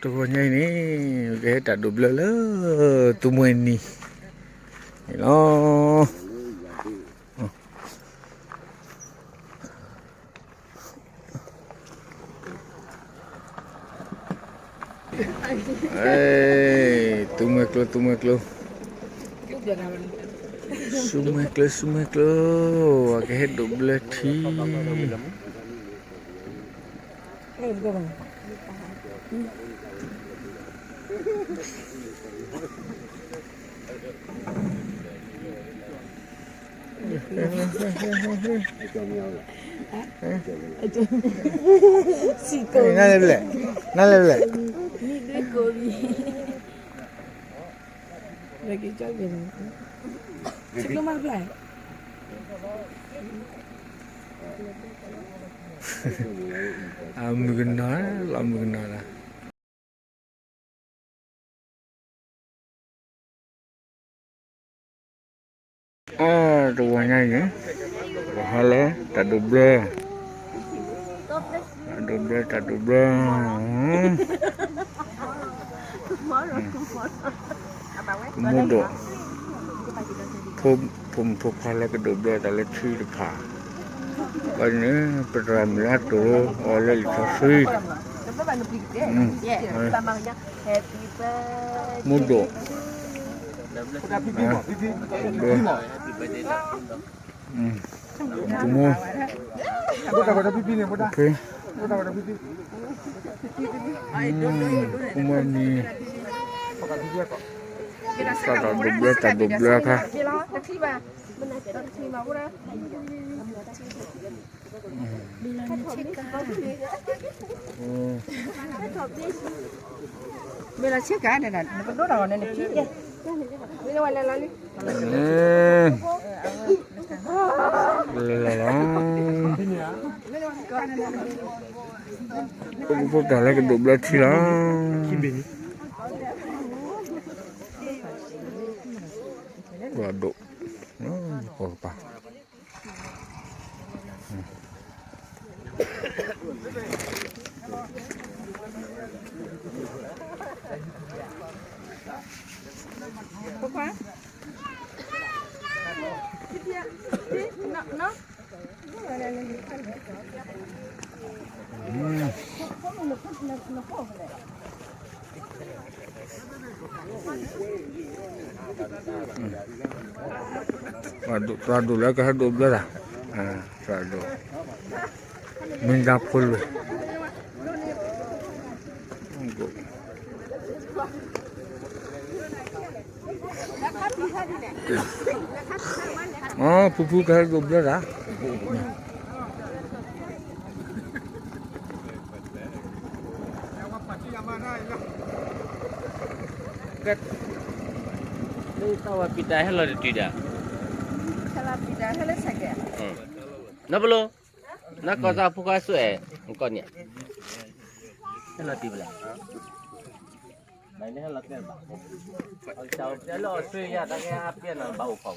တဂီၤညါအံၤန့ၣ် ကဟဲတၢ်ဒိးဘျၢလၢ သူမွဲနံၤန့ၣ်လီၤ. သူမွဲကျိ သူမွဲကျိ သူမွဲကျိ သူမွဲကျိ အကဟဲဒိးဘျၢထံ နလဲၤဘျဲၣ် နလဲၤဘျဲၣ် အမုၢ်ကနီၤလီၤ မုၢ်ကနီၤလီၤ. အတဝီညါအံၤန့ၣ် ပဟဲလၢ တၢ်ဒိးဘျၢ တၢ်ဒိးဘျၢ တၢ်ဒိးဘျၢ မိၢ်ဒိၣ် ဖိမုၣ်ဖိခွါလၢကဒိးဘျၢတၢ်လၢထံတဖၣ် ဘၣ်န့ၣ် ပတရၣ်မုၣ်အတိၢ်အီၤလၢလံာ်စီဆှံ မိၢ်ဒိၣ် ဒိးဘျၢ မိၢ် ဖိ ဖိမုၣ်နံၤ စးထီၣ်ဒိးဘျၢတၢ်ဒိးဘျၢအခါ မ့ၢ်လီၤဆ့ကၤန့ၣ် နကဒိတၢ်ဂီၤန့ၣ်နထံၣ်ကဲ မ့ၢ်ဝဲလဲၤလီၤလံ လဲၤလီၤလီၤ ဖိတၢ်လၢကဒိးဘျၢထံလီၤ ပှၤဒိး ပှၤကပၤ သရၣ်ဒိၣ်လၢကဟဲဒိးဘျၢတၢ် သရၣ်ဒိၣ် မ့ၢ်ဒၣ်ဖိလွဲၢ် အဖုဖုကဟဲဒိးဘျၢတၢ် တၢ်ဝဲပံၤတၢ်ဟဲလီၤတတုၤဒီး နီၢ်ပလိ နၢ်ကီၢ်သးဖိခွါစွဲၣ် နကီၢ်န့ၣ် ဟဲလီၤတံၢ်ဘၣ်လဲၣ် နဟဲလီၤတံၢ်ဘၣ် အကစၢ်အိၣ်ဖျဲၣ်လၢအီစထြ့လယါ တၢ်ကဲအါပျဲၢ်နၤဘၣ်အိၣ်ဖီၣ်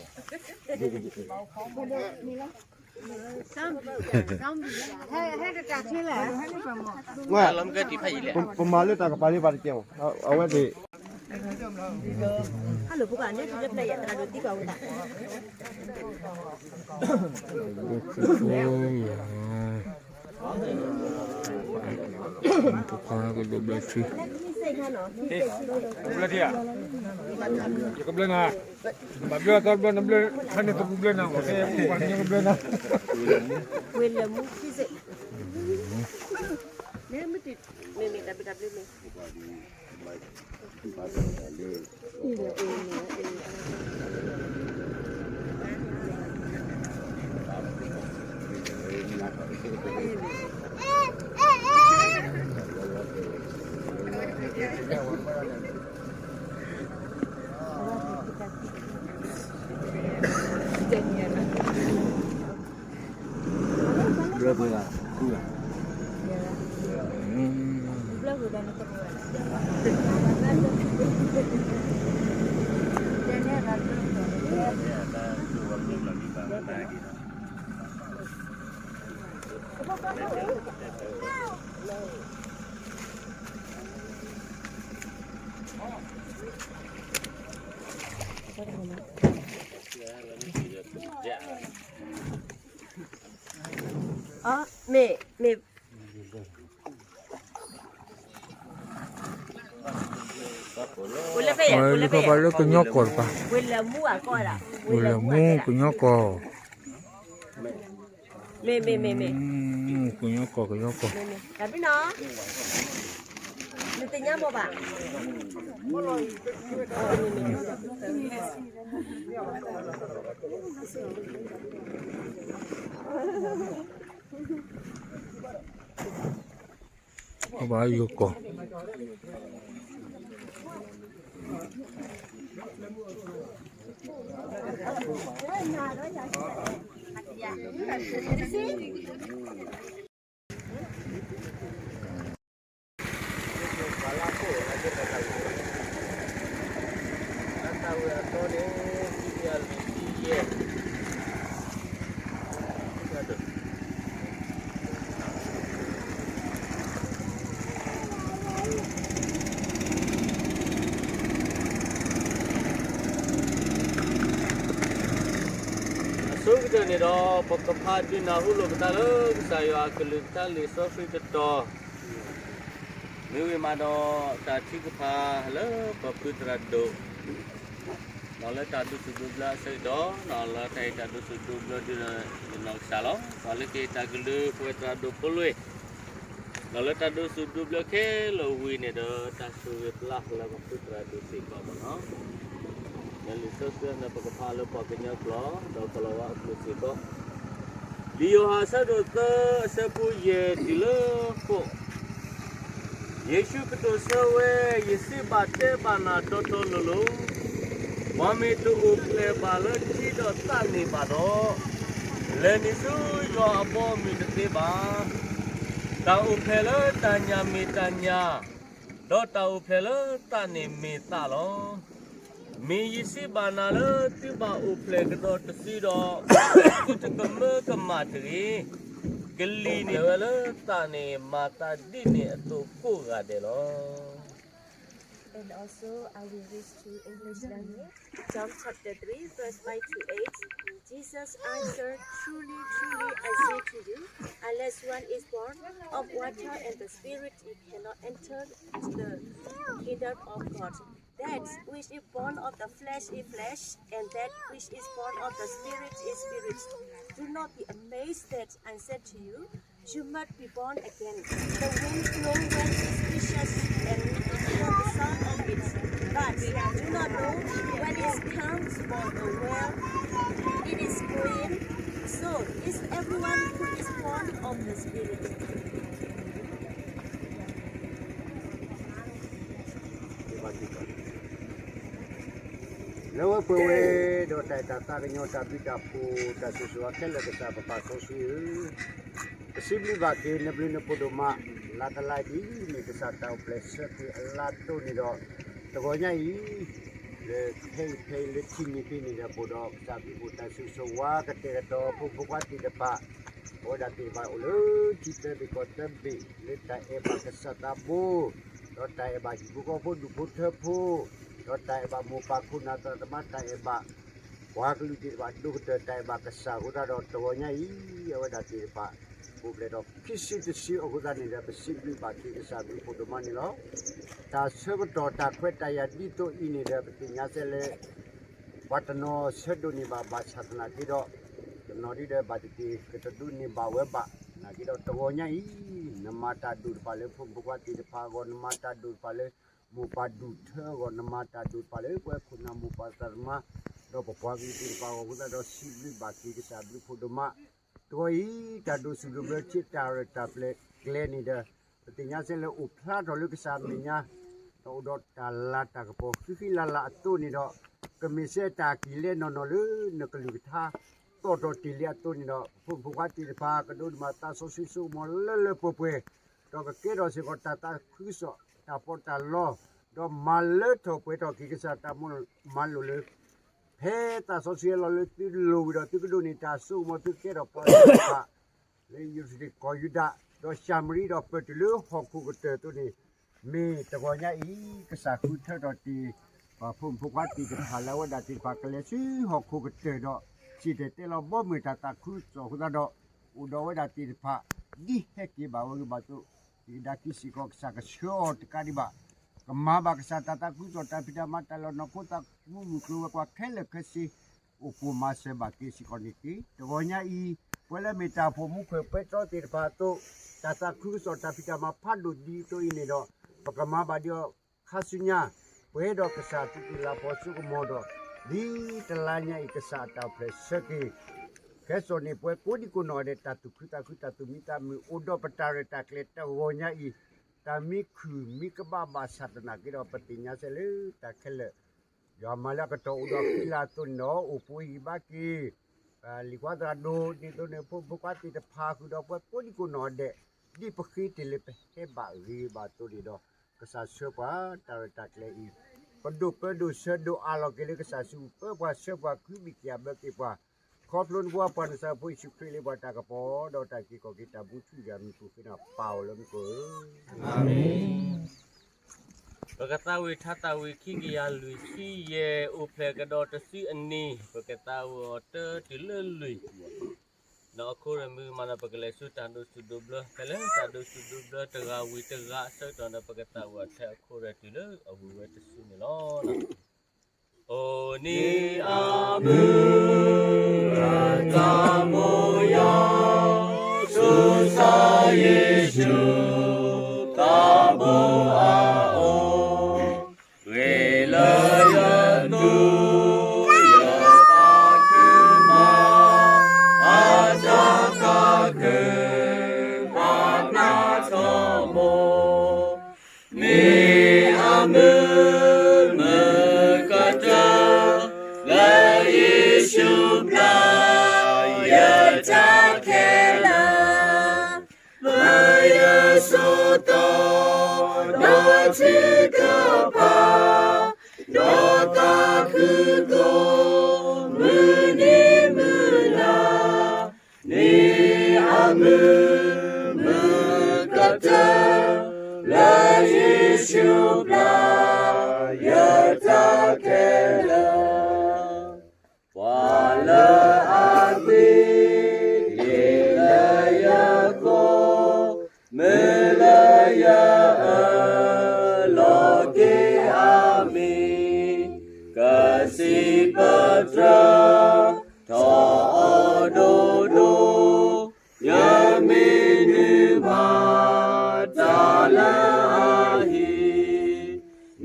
ဘၣ် ဟဲတတၢ်ချ့လဲၣ် ပမၤလၢတၢ်ကပၤလၢပှၤတကဲမး အဝဲသ့ၣ် ဖိခွါကဒိးဘျၢထံ ဘျၢထံဧါ ယကဘျၢနၤ ဘၣ်ဘျၢအသီတဘျၢ နဘျၢ ခါန့ၣ်သပူၤဘျၢနၤ ပှၤကညီကဘျၢနၤ ဝ့ၢ်လၢမူခံစ့ၣ် မ့ၢ်မ့ၢ်တၢ်ဘျုးတၢ်ဘျုးမ့ၢ် ဘျၢပှဲၤဘၣ် ကူၣ်ဘၣ် ဘျၢပှဲၤဘၣ် ဘျၢပှဲၤ မ့ၢ်, မ့ၢ်, ဝဲလၢကညီကီၢ်တပၤ, ဝဲလၢမူကညီကီၢ်, မ့ၢ်, မ့ၢ်, မ့ၢ်, မ့ၢ်, ကညီကီၢ်, ကညီကီၢ်, တၢ်ဘျုးနီၤ, နသ့ၣ်ညါမ့ၢ်ဘၣ် အဘၣ်ယိၤကီၢ်, အဆိကတၢၢ်န့ၣ်ဒီး ပကဖးဒုးနၢ်ဟူလိာ်ပသးလၢကစၢ်ယွၤအကလုၢ်ကထါလံာ်စီဆှံတတီၤ, မ့ၢ်ဝံၤမးဒီးတၢ်ထုကဖၣ်လၢပဖုသရၣ်ဒိၣ် ဒီးလၢတၢ်ဒိးဆူၣ်ဒိးဘျၢအဆၢကတီၢ်, ဒီးလၢတၢ်ဟ့ၣ်တၢ်ဒိးဆူၣ်ဒိးဘျၢဒုးဒီးယနီၢ်ကစၢ်လီၤ. ဒီးလၢကဟ့ၣ်တၢ်ကလုၢ်ပဝဲသရၣ်ဒိၣ်ဖိလွဲၢ်, ဒီးလၢတၢ်ဒိးဆူၣ်ဒိးဘျၢခဲလၢာ်ဝံၤန့ၣ်ဒီး တၢ်ဆိၣ်ဂ့ၤပျၢ်လၢပဖုသရၣ်ဒိၣ်စ့ၢ်ကီးမ့ၢ်နီၤ, လၢလံာ်စီဆှံန့ၣ် ပကဖးလၢပှၤကညီကျိာ် ဒီးကလီၤဝါအကျိာ်စ့ၢ်ကီး, လံာ်ယိၤဟၣ်အဆၢဒိၣ်သၢအဆၢဖိယဲၢ်တုၤလၢဃိး ယ့ၣ်ၡူးကတိၤဆၢဝဲ, ယစံးဘၣ်တဲဘၣ်နၤတီတီလိၤလိၤ, ပှၤမ့ၢ်တအိၣ်ဖျဲၣ်ဘၣ်လၢထံဒီးသးန့ၣ်ဘၣ်ဒီး, လဲၤနုာ်ဆူယွၤအဘီအမုၢ်တသ့ဘၣ်. တၢ်အိၣ်ဖျဲၣ်လၢတၢ်ညၣ်မ့ၢ်တၢ်ညၣ်, ဒီးတၢ်အိၣ်ဖျဲၣ်လၢသးန့ၣ်မ့ၢ်သးလီၤ. မ့ၢ်ယစံးဘၣ်နၤလၢသုဘၣ်အိၣ်ဖျဲၣ်ကဒီးတစုဒီး, သုတကမၢကမၣ်တဂ့ၤ. ကလံၤန့ၣ်ဝဲလၢသးန့ၣ်မၤသးဒ်န့ၣ်အသိးကိးဂၤဒဲးလီၤ. And also, I will read to English language. John chapter three, verse five to eight. Jesus answered, Truly, truly, I say to you, unless one is born of water and the Spirit, he cannot enter the kingdom of God. That which is born of the flesh is flesh, and that which is born of the Spirit is spirit. Do not be amazed that I said to you, You must be born again. The wind blows where it wishes, and you hear the sound of it, but you do not know when it comes or the where it is going. So is everyone who is born of the Spirit. လၢဝဲပှဲၤဝဲ, ဒီးတၢ်အဲၣ်တၢ်သးကညီၤတၢ်ဘျုးတၢ်ဖှိၣ်တၢ်ဆိၣ်ဂ့ၤဆိၣ်ဝါခဲလၢာ်ကစၢ်ပပၢ်စီဆှံဧၢ, ပစံးဘျုးဘၣ်က့ၤနဘျုးနဖှိၣ်ဒိၣ်မး, လါတလါအံၤဒ်အံၤ မ့ၢ်ကစၢ်တၢ်အိၣ်ဖျဲၣ်ဆၢတုၤအလါအတိၢ်န့ၣ်ဒီး, တဂီၤညါအံၤ, လၢဖဲအံၤဖဲအံၤလၢထံၣ်န့ၢ်က့ၤန့ၣ်ဒီး ပအိၣ်ဒီးကစၢ်ဘျုးဖှိၣ်တၢ်ဆိၣ်ဂ့ၤဆိၣ်ဝါကတဲာ်ကတီၤဖိမုၣ်ဖိခွါသ့ၣ်တဖၣ်, အဝဲဒၣ်သ့ၣ်တဖၣ်အိၣ်လၢထံသၢဘ့ၣ်ကီၢ်သၢဘ့ၣ် လၢတၢ်အဲၣ်ဘၣ်ကစၢ်သးဘိ, ဒီးတၢ်အဲၣ်ဘၣ်ဟံၣ်ဖိဃီဖိဒူၣ်ဖိထၢဖိ, ဒီးတၢ်အဲၣ်ဘၣ်မိၢ်ပၢ်ခိၣ်နၢ်သရၣ်သမါတၢ်အဲၣ်ဘၣ် ပှၤကလုာ်သ့ၣ်တဖၣ်ဒိၣ်ကတၢၢ်တၢ်အဲၣ်ဘၣ်ကစၢ်အဃိသတးဒီးတဂီၤညါအံၤ, အဝဲဒၣ်သ့ၣ်တဖၣ်, အိၣ်ဖျဲၣ်ထီၣ်ခံစုတစုအဃိသတးန့ၣ်ဒီး ပစံးဘျုးဘၣ်က့ၤကစၢ်ဘျုးဖှိၣ်ဒိၣ်မးန့ၣ်လီၤ. တၢ်ဆၢကတီၢ်တၢ်ခွဲးတၢ်ယာ်ဒ်သိးအံၤန့ၣ်ဒီး ပသ့ၣ်ညါစဲလၢ ပှၤတနီၤဆၢဒိးန့ၢ်ဘၣ်ဘၣ်ဆၣ်သနာ်က့ဒီး, တနီၤဒ်ဒီးဘၣ်သ့ၣ်သ့ၣ် ကတဒိးန့ၢ်ဘၣ်ဝဲဘၣ်, သနာ်က့ဒီးတဂီၤညါအံၤ, နမၤတၢ်ဒိၣ်တဖၣ်လၢဖိမုၣ်ဖိခွါသ့ၣ်တဖၣ်အဂီၢ်, နမၤတၢ်ဒိၣ်တဖၣ်လၢ မိၢ်ပၢ်ဒူၣ်ထၢအဂီၢ်, နမၤတၢ်ဒိၣ်တဖၣ်လၢပဝဲခိၣ်နၢ်မိၢ်ပၢ်သရၣ်သမါ, ဒီးပပှၤကလုာ်သ့ၣ်တဖၣ်အဂီၢ်အဃိသတးဒီး စံးဘျုးဘၣ်က့ၤကစၢ်ဘျုးဖှိၣ်ဒိၣ်မး, တဂီၤအံၤ, တၢ်ဒိးဆူၣ်ဒိးဘျၢထံတၢ်ရဲၣ်တၢ်ကျဲၤန့ၣ်ဒီး, ပသ့ၣ်ညါစဲလၢအိၣ်ဖျါထီၣ်လၢကစၢ်အမဲာ်ညါ, ဒီးအိၣ်ဒီးတၢ်လၤတၢ်ကပီၤဃံဃံလၤလၤအသိးန့ၣ်ဒီး, ကမ့ၢ်စဲတၢ်ကံၣ်လဲနီၢ်နီၢ်လၢနကလုၢ်ကထါ သီၣ်ထီၣ်တ့ၢ်လံအသိးန့ၣ်ဒီး, ဖိမုၣ်ဖိခွါသ့ၣ်တဖၣ် ကဒိးန့ၢ်ဘၣ်သးစီဆှံစိကမီၤလၢလၢပှဲၤပှဲၤ, ဒီးကကဲထီၣ်စ့ၢ်ကီးတၢ်သးခုကစီၣ်တၢ်ပီးတၢ်လီ, ဒီးမၤလၢထီၣ်ပှဲၤထီၣ်က့ၤကစၢ်တၢ်မၤလိာ်လၢ ဖဲသးစီဆှံဟဲလီၤလၢသုလိၤဝံၤဒီး သုကဒိးန့ၢ်တၢ်စိကမီၤ သုကကဲထီၣ်ပှၤသ့ၣ်တဖၣ် လၢယရူၤၡလ့ၣ်ကီၢ်ယူဒၤ, ဒီးၡၤမရံ ဒီးပၢၢ်တုၤလၢဟီၣ်ခိၣ်ကတၢၢ်အသိးန့ၣ်, မ့ၢ်တဂီၤညါအံၤ, ကစၢ်ဃုထၢထီၣ်တ့ၢ် ပှၤဖိမုၣ်ဖိခွါသ့ၣ်တဖၣ်လၢအဝဲဒၣ်သ့ၣ်တဖၣ်ကလဲၤဆူဟီၣ်ခိၣ်ကတၢၢ်ဒီး, စံၣ်တဲၤတဲလီၤဘီမုၢ်တၢ်သးခုကစီၣ်အဃိသတးဒီး, အိၣ်ဒီးဝဲဒၣ်သ့ၣ်တဖၣ် ဒ်ဟဲက့ၤဘၣ်ဝဲဂ့ၤဘၣ်သိး သဒါခံစ့ၢ်ကီး ကစၢ်ကဆှၢအီၤတကးဒံးဘၣ်, ကမၤဘၣ်ကစၢ်တၢ်သးခုကစီၣ် တၢ်ဖံးတၢ်မၤ တၢ်လီၢ်နီၢ်ခိ သးကူမုၢ်ကျိၤဝဲၤကွာ်ခဲလၢာ်ခဲဆ့ အိၣ်ဖှိၣ်မၤစၢၤဘၣ်က့ၤစ့ၢ်ကီးန့ၣ်တက့ၢ်. တဂီၤညါအံၤ ပဝဲလၢမ့ၢ်တၢ်အိၣ်ဖှိၣ်မူခိၣ်ပဲတြီသ့ၣ်တဖၣ်အသိး တၢ်သးခုကစီၣ်တၢ်ဖံးတၢ်မၤဖးဒိၣ်ဒ်အသိးအံၤန့ၣ်ဒီး ပကမၤဘၣ်ဒံးအီၤ ခါဆူညါ ပှဲၤဒီးကစၢ်အသူၣ်ကံၢ်လၤပှီၤစိကမီၤဒီး ဒ်တလါညါအံၤ ကစၢ်အတၢ်အိၣ်ဖျဲၣ်ဆၢက့ၤ ခဲစိာ်န့ၣ် ပှဲၤကိးဒံကိးနီၢ်ဒဲး တၢ်သူၣ်ခုသးခု တၢ်သူၣ်မံသးမုာ် အိၣ်ဒီးပတၢ်ရဲၣ်တၢ်ကျဲၤတဂီၤညါအံၤ တၢ်မံခုၣ်မံကဘၣ်ဘၣ်ဆၣ်သနာ်က့ဒီး ပသ့ၣ်ညါစဲလၢတၢ်ခဲလၢာ် ယွၤမၤလၢအကတီၢ်အိၣ်ဒီးအဃံလၤအသိးန့ၣ်ဒီး အိၣ်ဖှိၣ်ဂံၢ်ဘါက့ၤ လံာ်ကွၢ်သရၣ်ဒိၣ် ဒ်သိးန့ၣ် ဖိမုၣ်ဖိခွါသ့ၣ်တဖၣ်ဃုာ်ဒီးပှၤကိးဒံကိးနီၢ်ဒဲး ဒ်ပဃ့တ့ၢ်လၢပဟဲဘၣ်ဂ့ၤဘၣ်အသိးန့ၣ်ဒီး ကစၢ်ဆှၢပှၤတၢ်ရဲၣ်တၢ်ကျဲၤအံၤ ပဒိၣ်ပၢဒိၣ်ဆၢဒိၣ်အးလီၤက့ၤလၢကစၢ်စုပူၤ ပၢပှၤဆှၢပှၤ ခုဘံၣ်က့ၤအဘၢက့ၤပှၤ ခီဖျိနဖိပှၤနဆၢဖိယ့ၣ်ၡူးခရံာ်လၢပှၤတၢ်ကပီၤ ဒီးတၢ်က့ၤကီၢ်က့ၤတၢ်မူထူယွၤမုၢ်ကျိၤဃ့နၤပၢ်အီၤလၢမူခိၣ်ဧၢ ပကသးဝံၣ်ထါသးဝံၣ်ခံကယၤလွံၢ်ဆံယဲၢ် အိၣ်ဖျဲၣ်ကဒီးတဆံအနံၤ ပကသးဝံၣ်အီၤတၢတုၤလၢလွံၢ် ဒီးအခိၣ်ရၢၢ်မုၢ်မးဒီး ပကလဲၤဆူတၢ်ဒိးဆူၣ်ဒိးဘျၢ ဖဲလၢတၢ်ဒိးဆူၣ်ဒိးဘျၢတဂၤဝံၤတဂၤ ဆၢကတီၢ်ဒီး ပကသးဝံၣ်အီၤထဲအခိၣ်ရၢၢ်တုၤလၢအဝံၤဝဲတစုန့ၣ်လီၤ. အိၣ်နံၤအမုၢ် အတၢ်မိၢ်ယၤ ဆူစၢ်ယ့ၣ်ၡူး တၢ်ဘိအအိၣ် ဂ့ၤလၢယသူ ယသးခုမး အတၢ်သးခု အနၢ်ထီၣ်မိၢ် မ့ၢ်အမုၢ်မုၢ်ကတၢၢ် လၢယ့ၣ်ၡူးဘျါ ယတၢ်ခဲလၢာ် လၢယဆိးသီ ဒီးထုကဖၣ် ဒီးသးခုကိး မုၢ်နံၤမုၢ်နၤ မ့ၢ်အမုၢ်မုၢ်ကတၢၢ် လၢယ့ၣ်ၡူးဘျါ ယတၢ်ခဲလၢာ် ပှၤလၢအသံ ဂ့ၤလၢယဃိ မ့ၢ်လၢယအၢ လီၤက့ၤအမံၤ ကစံးပတြၢၤ ထီၣ်အီၤဒိၣ်ဒိၣ် ယမ့ၢ်နုာ်မၤ တၢ်လၢအဟံၣ်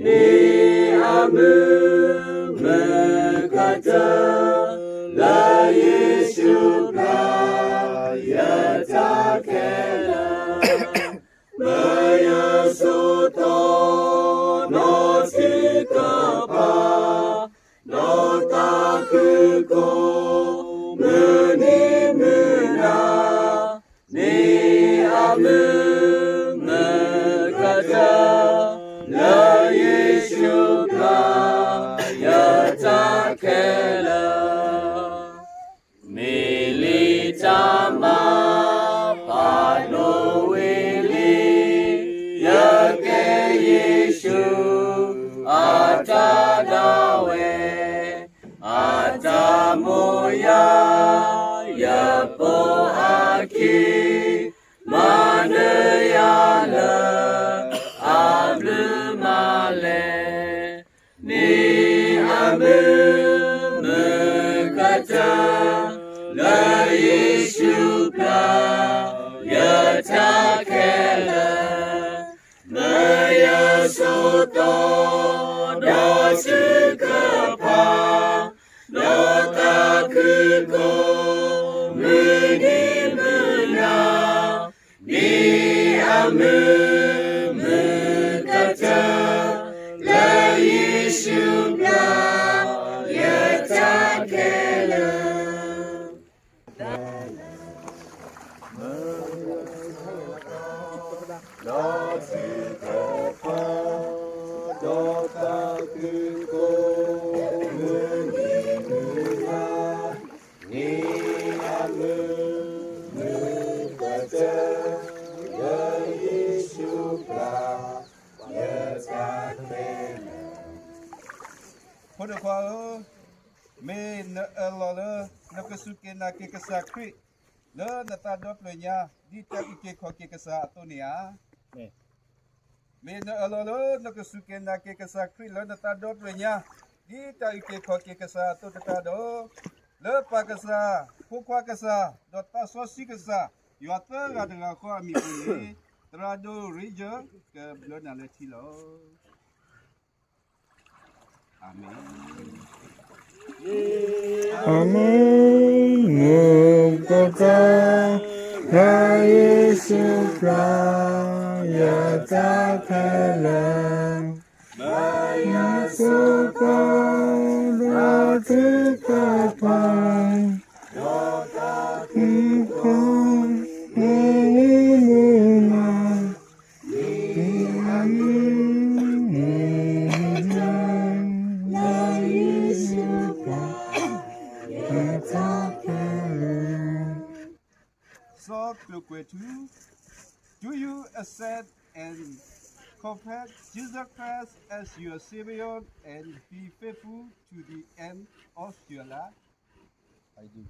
မ့ၢ်အမုၢ်မုၢ်ကတၢၢ် လၢယ့ၣ်ၡူးဘျါ ယတၢ်ခဲလၢာ် လၢယဆိးသီ ဒီးထုကဖၣ် ဒီးသးခုကိး မုၢ်နံၤမုၢ်နၤ မ့ၢ်အမုၢ်မုၢ်ကတၢၢ် လၢယ့ၣ်ၡူးဘျါ ယတၢ်ခဲလၢာ် မ့ၢ်လံတၢ်မၤ ဖးဒိၣ်ဝံၤလံ ယကဲယ့ၣ်ၡူး အတၢ်ဒၣ်ဝဲ အတၢ်မိၢ်ယၤ ယပိာ်အခံ မၤနၢၤယၤလၢ အဘျုးမၤလဲၣ် မ့ၢ်အမုၢ်မုၢ်ကတၢၢ် လၢယ့ၣ်ၡူးဘျါ ယတၢ်ခဲလၢာ် လၢယဆိးသီ ဒီးထုကဖၣ် ဒီးသးခုကိး မုၢ်နံၤမုၢ်နၤ မ့ၢ်အမုၢ်မုၢ်ကတၢၢ် လၢယ့ၣ်ၡူးဘျါ ယတၢ်ခဲလၢာ် ဒီးထုကဖၣ် ဒီးသးခုကိး မုၢ်နံၤမုၢ်နၤ မ့ၢ်အမုၢ်မုၢ်ကတၢၢ် လၢယ့ၣ်ၡူးဘျါ ယတၢ်ခဲလၢာ် ဖိဒိၣ်ခွါဧၢ, မ့ၢ်နအၢၣ်လီၤလၢ နကစူၢ်က့ၤနာ်က့ၤကစၢ်ခရံာ်, လၢနသးဒီဖျၢၣ်ညါ ဒ်တၢ်အုၣ်က့ၤခီၣ်က့ၤကစၢ်အသိးန့ၣ်ဧါ. မ့ၢ်နအၢၣ်လီၤလၢနကစူၢ်က့ၤနာ်က့ၤကစၢ်ခရံာ်လၢနသးဒီဖျၢၣ်ညါ, ဒ်တၢ်အုၣ်က့ၤခီၣ်က့ၤကစၢ်အသိးတကးဒီး, လၢပၢ်ကစၢ်, ဖိခွါကစၢ်, ဒီးသးစီဆှံကစၢ်, ယွၤသၢဂၤတဂၤဃီအမံၤပူၤန့ၣ်, သရၣ်ဒိၣ်ရံယၢ ကဘျၢနၤလၢထံလီၤ. အၤမ့ၣ်. အၤမ့ၣ်, မုၢ်ကတၢၢ်, လၢယ့ၣ်ၡူးပျၢ်, ယတၢ်ခဲလၢာ်, မၤယၤစိၢ်ကီး, ဒီးထုကဖၣ်, ဒီးတၢ်ဃုာ်ကိး, မုၢ်နံၤမုၢ်နၤ မ့ၢ်အမုၢ်နံၤမုၢ်နၤ, လၢယ့ၣ်ၡူးပျၢ်, ယတၢ်ခဲလၢာ်. Psalm twenty-two. Do you accept and confess Jesus Christ as your Savior and be faithful to the end of your life? I do.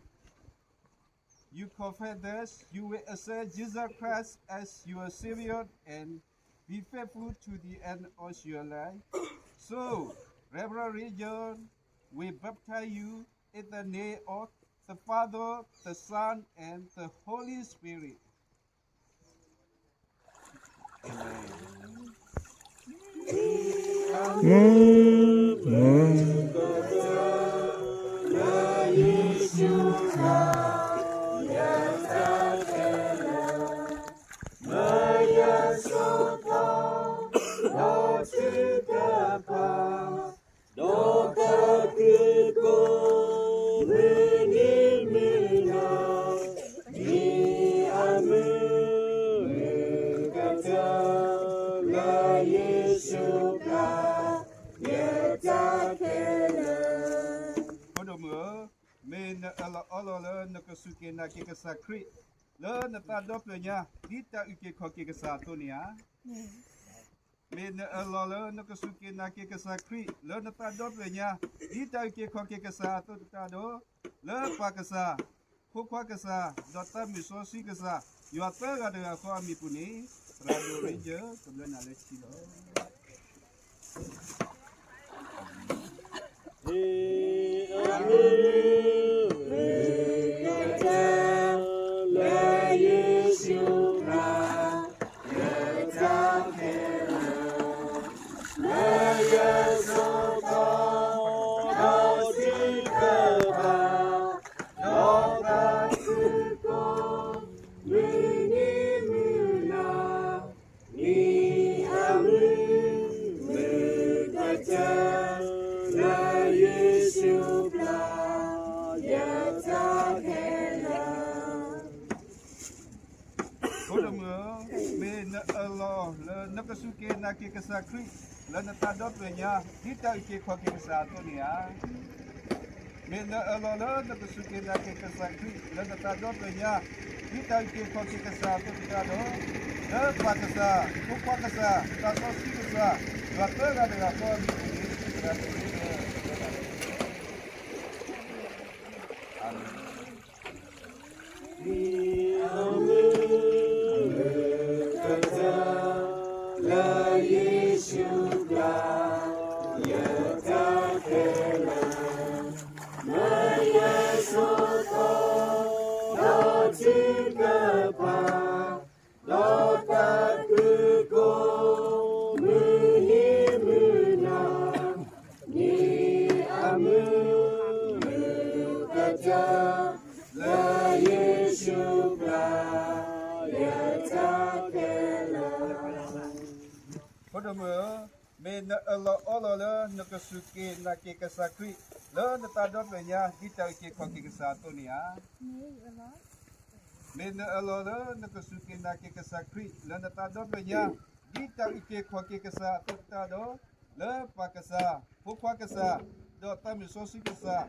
You confess that you will accept Jesus Christ as your Savior and be faithful to the end of your life. So, Reverend John will baptize you in the name of the Father, the Son, and the Holy Spirit. Amen. မုၢ်, မုၢ်, လၢယ့ၣ်ၡူးခရံာ် ယတၢ်ခဲလၢာ်, မၤယၤစိၢ်ကီး, ဒီးထုကဖၣ်, ဒီးတၢ်ဃုာ်ကိး, မုၢ်နံၤမုၢ်နၤ, မ့ၢ်အမုၢ်, မုၢ်ကတၢၢ်, လၢယ့ၣ်ၡူးခရံာ် ယတၢ်ခဲလၢာ်. ဖိဒိၣ်မုၣ်ဧၢ, မ့ၢ်နအၢၣ်လီၤအီလီၤလၢနကစူၢ်က့ၤနာ်က့ၤကစၢ်ခရံာ် လၢနသးဒီဖျၢၣ်ညါ ဒ်တၢ်အုၣ်က့ၤခီၣ်က့ၤကစၢ်အသိးန့ၣ်ဧါ. မ့ၢ်နအၢၣ်လီၤလၢနကစူၢ်က့ၤနာ်က့ၤကစၢ်ခရံာ် လၢနသးဒီဖျၢၣ်ညါ ဒ်တၢ်အုၣ်က့ၤခီၣ်က့ၤကစၢ်အသိးတကးဒီး, လၢပၢ်ကစၢ်, ဖိခွါကစၢ်, ဒီးသးမုၢ်စီဆှံကစၢ်, ယွၤသၢဂၤတဂၤဃီအမံၤပူၤန့ၣ်, သရၣ်ဒိၣ်ရံယၢ ကဘျၢနၤလၢထံလီၤ. မုၢ်ကတၢၢ်, လၢယ့ၣ်ၡူးခရံာ် ယတၢ်ခဲလၢာ်, မၤယၤစိၢ်ကီး, ဒီးထုကဖၣ်, ဒီးတၢ်ဃုာ်ကိး, မုၢ်နံၤမုၢ်နၤ, မ့ၢ်အမုၢ်, မုၢ်ကတၢၢ်, လၢယ့ၣ်ၡူးခရံာ် ယတၢ်ခဲလၢာ်. ဖိဒိၣ်မုၣ်ဧၢ, မ့ၢ်နအၢၣ်လီၤလၢနကစူၢ်က့ၤနာ်က့ၤကစၢ်ခရံာ် လၢနသးဒီဖျၢၣ်ညါ ဒ်တၢ်အုၣ်က့ၤခီၣ်က့ၤကစၢ်အသိးန့ၣ်ဧါ. မ့ၢ်နအၢၣ်လီၤလၢနကစူၢ်က့ၤနာ်က့ၤကစၢ်ခရံာ် လၢနသးဒီဖျၢၣ်ညါ ဒ်တၢ်အုၣ်က့ၤခီၣ်က့ၤကစၢ်အသိးတကးဒီး, လၢပၢ်ကစၢ်, ဖိခွါကစၢ်, သးစီဆှံကစၢ်, ယွၤသၢဂၤတဂၤဃီအမံၤန့ၣ်, အၤမ့ၣ်. မုၢ်ကတၢၢ်, လၢယ့ၣ်ၡူးခရံာ် ယတၢ်ခဲလၢာ်, မၤယၤစိၢ်ကီး, ဒီးထုကဖၣ်, ဒီးတၢ်ဃုာ်ကိး, မုၢ်နံၤမုၢ်နၤ, မ့ၢ်အမုၢ်, မုၢ်ကတၢၢ်, လၢယ့ၣ်ၡူးခရံာ် ယတၢ်ခဲလၢာ်. ဖိဒိၣ်မုၣ်ဧၢ, မ့ၢ်နအၢၣ်လီၤအီလီၤလၢနကစူၢ်က့ၤနာ်က့ၤကစၢ်ခရံာ် လၢနသးဒီဖျၢၣ်ညါ ဒ်တၢ်အုၣ်က့ၤခီၣ်က့ၤကစၢ်အသိးန့ၣ်ဧါ. မ့ၢ်နအၢၣ်လီၤလၢနကစူၢ်က့ၤနာ်က့ၤကစၢ်ခရံာ် လၢနသးဒီဖျၢၣ်ညါ ဒ်တၢ်အုၣ်က့ၤခီၣ်က့ၤကစၢ်အသိးတကးဒီး, လၢပၢ်ကစၢ်, ဖိခွါကစၢ်, ဒီးသးမုၢ်စီဆှံကစၢ်,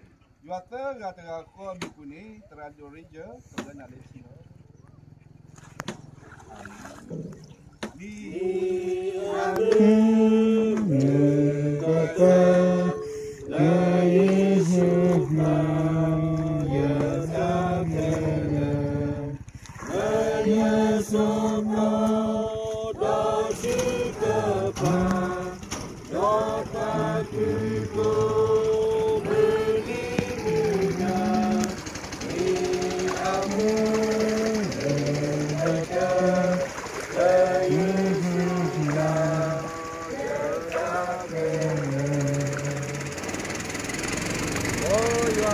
ယွၤသၢဂၤတဂၤဃီအမံၤပူၤန့ၣ်, သရၣ်ဒိၣ်ရ့ယၢၢ် ကဘျၢနၤလၢထံလီၤ. မုၢ်ကတၢၢ်, လၢယ့ၣ်ၡူးခရံာ် ယတၢ်ခဲလၢာ်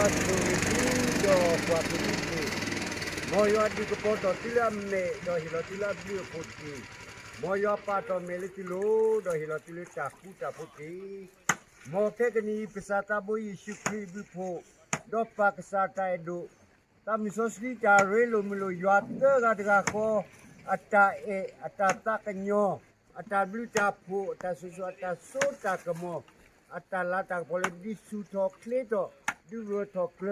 ယွၤဆိၣ်ဂ့ၤသုဒီးပှၤကလုာ်တက့ၢ်. မ်ယွၤဒုးကပီၤထီၣ်သုလၢအမဲာ် ဒီးဟ့ၣ်လီၤသုလၢအဘျုးအဖှိၣ်တက့ၢ်. မ်ယွၤပာ်ထီၣ်မဲာ်လၢသုလိၤ ဒီးဟ့ၣ်လီၤသုလၢတၢ်ဃူတၢ်ဖိးတက့ၢ်. မ်ခဲကနံၣ်အံၤ ကစၢ်သးဘိယ့ၣ်ၡူးခရံာ်အဘျုးအဖှိၣ်, ဒီးပၢ်ကစၢ်တၢ်အဲၣ်ဒိၣ်, သးမုၢ်စီဆှံတၢ်ရ့လိာ်မုာ်လိာ် ယွၤသၢဂၤတဂၤဃီ အတၢ်အဲၣ်, အတၢ်သးကညီၤ, အတၢ်ဘျုးတၢ်ဖှိၣ်, အတၢ်ဆိၣ်ဂ့ၤ, အတၢ်စိတၢ်ကမီၤ, အတၢ်လၤတၢ်ကပီၤလၢဒုးဆူၣ်ထီၣ်ချ့ထီၣ်, ဒုးဂၢၢ်ထီၣ်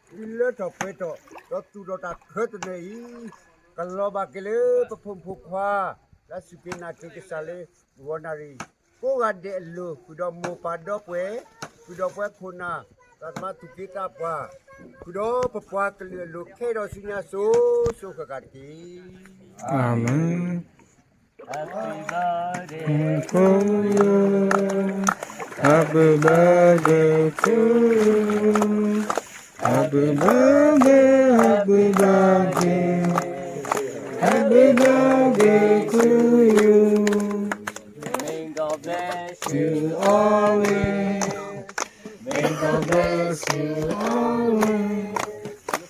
ကျၢၤထီၣ်, ဒုးလၢထီၣ်ပှဲၤထီၣ်, ဒီးသူၣ်ထီၣ်တၢ်ခၢၣ်သနၢၣ်အံၤ, ကလီၤဘၣ်က့ၤလၢပဖိမုၣ်ဖိခွါ, လၢအစူၢ်က့ၤနာ်က့ၤကစၢ်လၢ ဂီၤနၣ်ရံၣ်ကိးဂၤဒဲးအလိၤ, ဃုာ်ဒီးမိၢ်ပၢ်ဒီပုၢ်ဝဲၢ်, ဃုာ်ဒီးပဝဲခိၣ်နၢ်, သးသမါသူၣ်က့သးပှၢ်, ဃုာ်ဒီးပပှၤကလုာ်အလိၤ ခဲဒီးဆူညါစိၤစိၤဃၣ်ဃၣ်တက့ၢ်. အၤမ့ၣ်. Happy birthday to you. Happy birthday, happy birthday, happy birthday to you. May God bless you always. May God bless you always.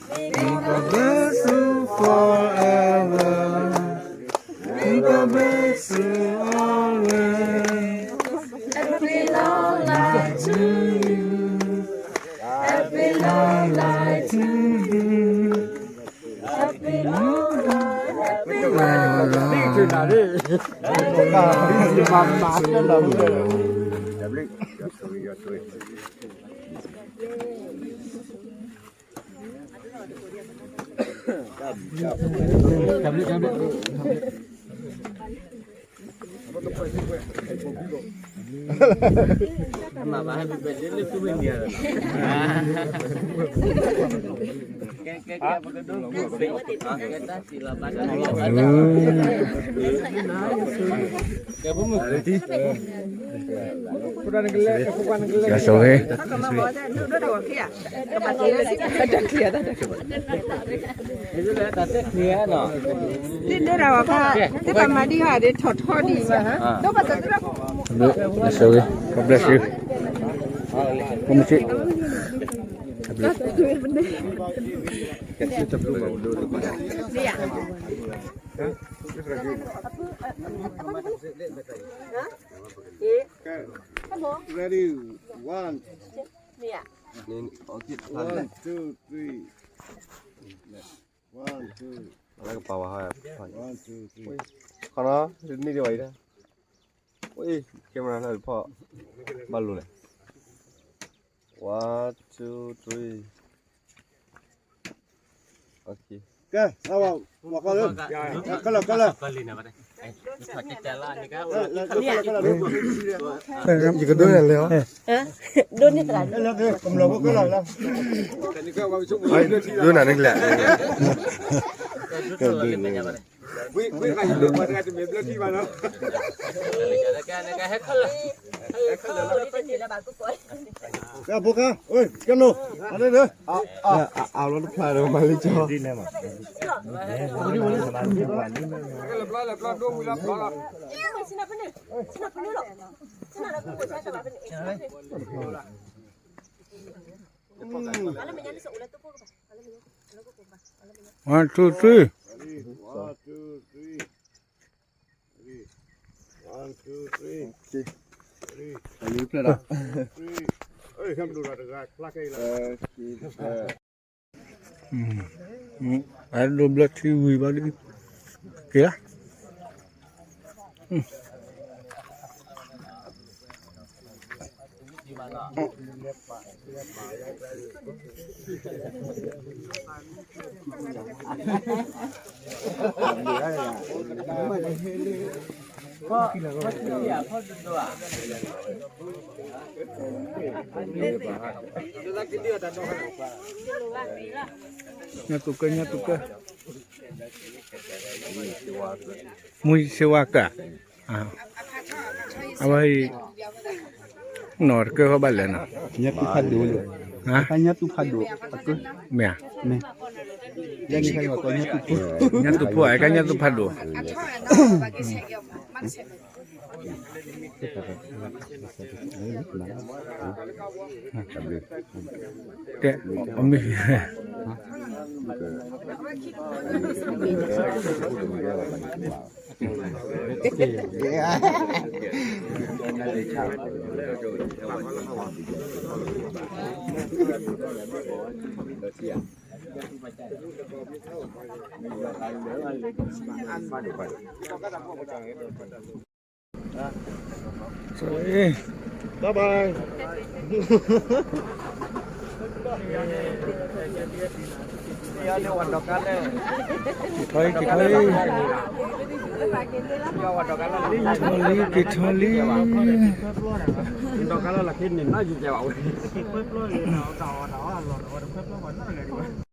May God bless you forever. May God bless you always. Happy long life to you. Happy long life to you. Happy long life, happy long life. ကဲ ဆိၣ်ဂ့ၤ. သ့ၣ်ဒၢတၢ်ဝဲဖး, သ့ၣ်ပှၤမၤဒံးဟးဒ်ထီၣ်ထီဒံးဘၣ်, ဒိၣ်ပှၤစၢၤသရၣ်, ဆိၣ်ဂ့ၤ, God bless you. ဖိမုၣ်ဆံး, တဘျုး, တဘျုးမၤဒိၣ်တဘျုး, ready, one, one, two, three, one, two, ခီနီၤ, န့ၢ်ဒံးဝဲအံၤ, အ့ camera လၢဖီၣ်, ဘၣ်လိၤလဲၣ်, one, two, three, okay. ကဲ, ဝဲ, ဝဲ, ကလၢာ်, ကလၢာ်, ကလၢာ်, ယကဒိးန့ၢ်လဲၣ်, ဒိးန့ၢ်သရၣ်, ဒိးန့ၢ်န့ၣ်လဲၣ်, ဝဲ, ဝဲ, ဝဲ, ကဲ, ဖိခါ, ကဲ, ကဲ, အလီၤတဖျါဒီးမၤလံကီ, one, two, three. One, two, three. One, two, three. Okay. Ready. One, two, three. Ready. One, two, three. Okay. အဒိဘျၢထံဝံၤဘၣ်ဒ်, က့ၤဧါ. ညၣ်တူၢ်ကၢ, ညၣ်တူၢ်ကၢ, မူစ့ဝါကၢ, အဝဲအံၤ, နီၢ်တကၢဃီဘၣ်လဲၣ်နီၤ, ညၣ်တူၢ်ဖးဒိၣ်, ညၣ်တူၢ်ဖးဒိၣ်, မ့ၢ်ဧါ, ညၣ်တူၢ်ဖးဒိၣ်, ညၣ်တူၢ်ဖးဒိၣ်. တဲ, အမ့ၢ် Bye bye. က့ၤထီၣ်လံ က့ၤထီၣ်လံ က့ၤထီၣ်လံ ဒီးကလၢလီၤခ့န့ၣ် နီၢ်ယံၤကဲဘၣ်ဝဲ တၢ်အီၣ်တၢ်အီလီၤဒီးဝဲတခွဲးပျီဘၣ်နီတဂၤဒံးဘၣ်